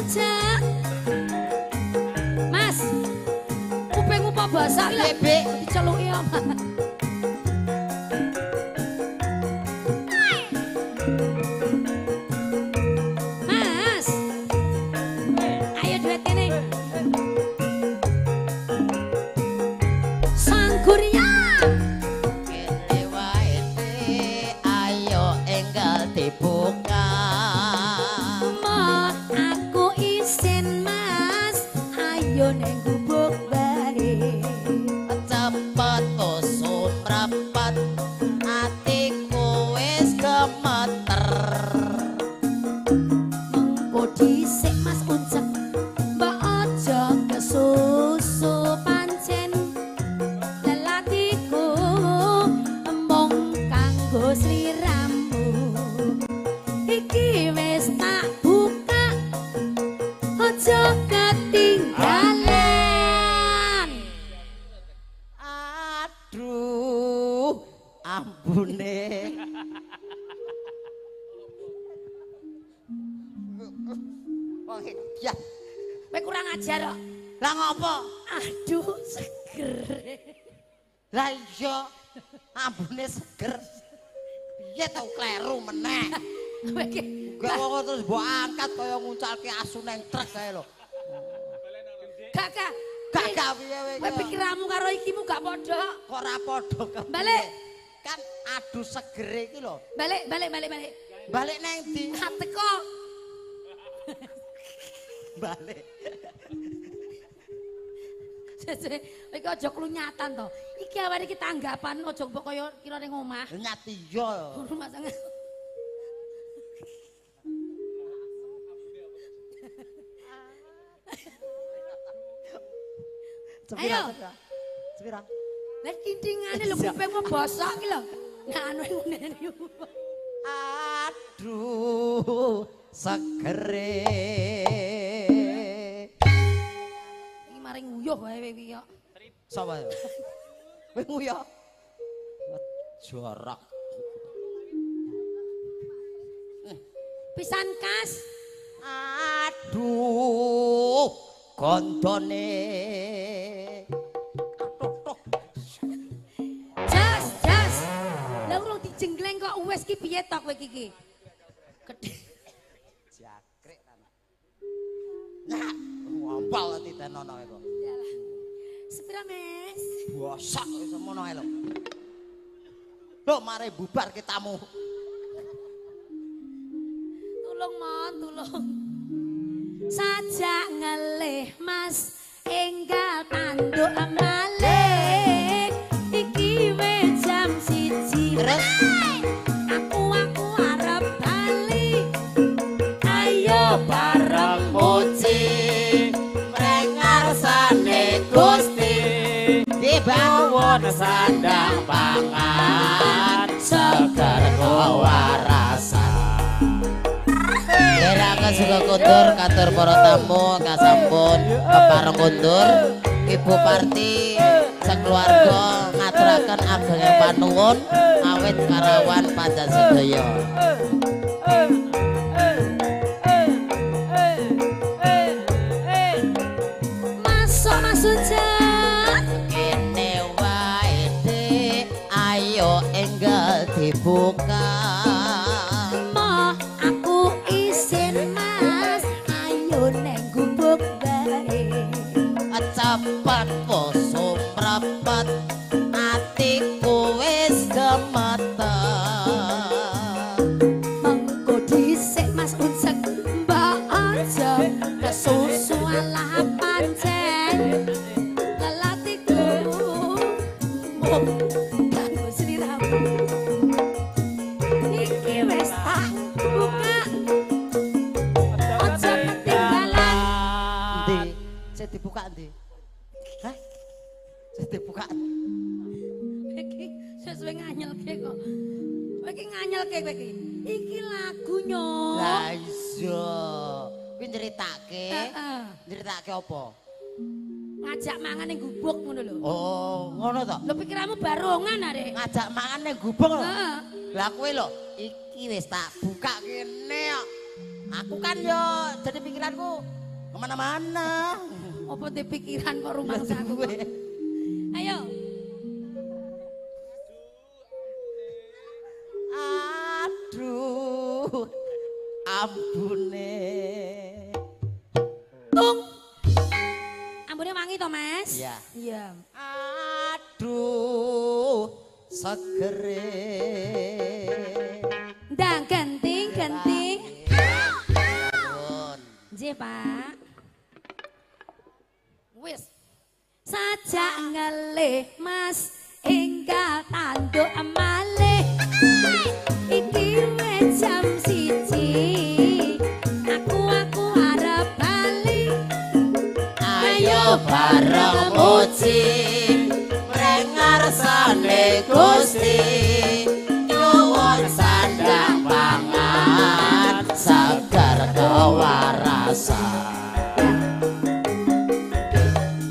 Uja. Mas, kupingmu apa basah lho? Diceluki apa? Mas, ayo duet ini. Sangguria. Kene wae ayo enggal dibuka. Ma, aku isin Mas, ayo neng gubuk bae. Cepet sumrapat, atiku wis gemeter. Mengko dhisik Mas Uncek, mbok aja kesusu pancen lelatiku mung kanggo sliramu. Iki wis tak buka, aja ketinggalan. Aduh, ambune. Wong ya, Kowe kurang ajar kok. Lah ngopo? Aduh, seger. Lah iya, ambune seger. Piye tau kleru meneh. Kowe iki Gak wong terus mbok angkat kaya nguncalke asu neng truk kae lho. gak gak. Gak gak piye kowe Kowe iki? pikiranmu karo ikimu gak padha. Kok ora padha kepiye? Balik. Kan adu segere iki lho. Balik, balik, balik, balik. Balik neng ndi? Gak teko. Balik. Sese, iki aja klunyatan to. Iki awake iki tanggapan aja mbok kaya kira ning omah. Nyat iya. Rumah tangga. Ayo. Sepira? Lah kintingane lho kupingmu bosok iki lho. Nah anu ngene iki. Aduh, segere. Iki maring nguyuh wae kowe iki kok. Sapa ya? Kowe nguyuh. Jorok. Pisan kas. Aduh, gondone. Aduh, Jas, jas. Lah urung dijenggleng kok wis ki piye to kowe iki? Gedhe. Jangkrik ta. Nyak, ngompol titenono iku. Sepira, Mas? Bosok wis semono ae lho. Lho mare bubar ke tamu. Tulung mon, tulung. Sajak ngelih Mas, enggal tanduk malih. Iki wis jam 1. Terus Aku arep bali. Ayo bareng muji mring ngarsane Gusti. Dibangun sandang pangan seger kewarasan. Kira suka kundur katur para tamu kasampun kepareng kundur. Ibu Parti sekeluarga ngaturaken ageng panuwun awit karawan panjenengan sedaya. Masuk Mas Ujang. Kene wae Dik, ayo enggal dibuka. Mo, aku isin Mas, ayo neng gubuk bae. Cepet poso mrepet, atiku wis gemeter. Mengko dhisik Mas Uncek, mbok aja kesusu alah pancen. Lelatiku mung kanggo sliramu. Iki wis tak buka, aja ketinggalan. Endi? Sing dibuka endi? Hah? Sing dibuka. Iki sesuai nganyelke kok. Kowe iki nganyelke kowe iki. Iki lagu nyok. Lah iya. Kuwi nyeritake. Heeh. Nyeritake apa? Ngajak mangan ning gubuk ngono lho. Oh, ngono to. Lho pikiranmu barongan arek. Ngajak mangan ning gubuk lho. Heeh. Lah kowe lho, iki wis tak buka kene kok. Aku kan yo jadi pikiranku kemana-mana. Apa di pikiran kok rumangsaku kok. Ayo. Aduh, ambune. Tung. Ambune wangi to, Mas? Iya. Iya. Aduh, segere. Ndang genting-genting. Nggih, Pak. Wis. Sajak ngelih, Mas, enggal tanduk malih. Iki wis jam 1. Aku arep bali. Ayo bareng muji mring ngarsane Gusti. Nyuwun sandang pangan seger kewarasan.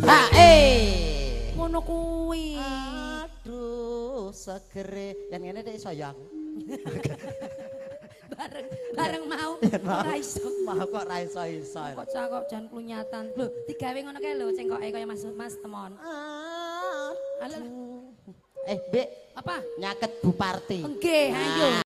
Ha eh. Ngono kuwi. Aduh, segere. Yen ngene nek iso ya aku. Bareng mau ora iso. Mau kok ora iso-iso. Kok cakok jan klunyatan. Lho, digawe ngono kae lho cengkoke kaya Mas Temon. Eh, Mbak, Apa? Nyaket Bu Parti. Nggih, ayo.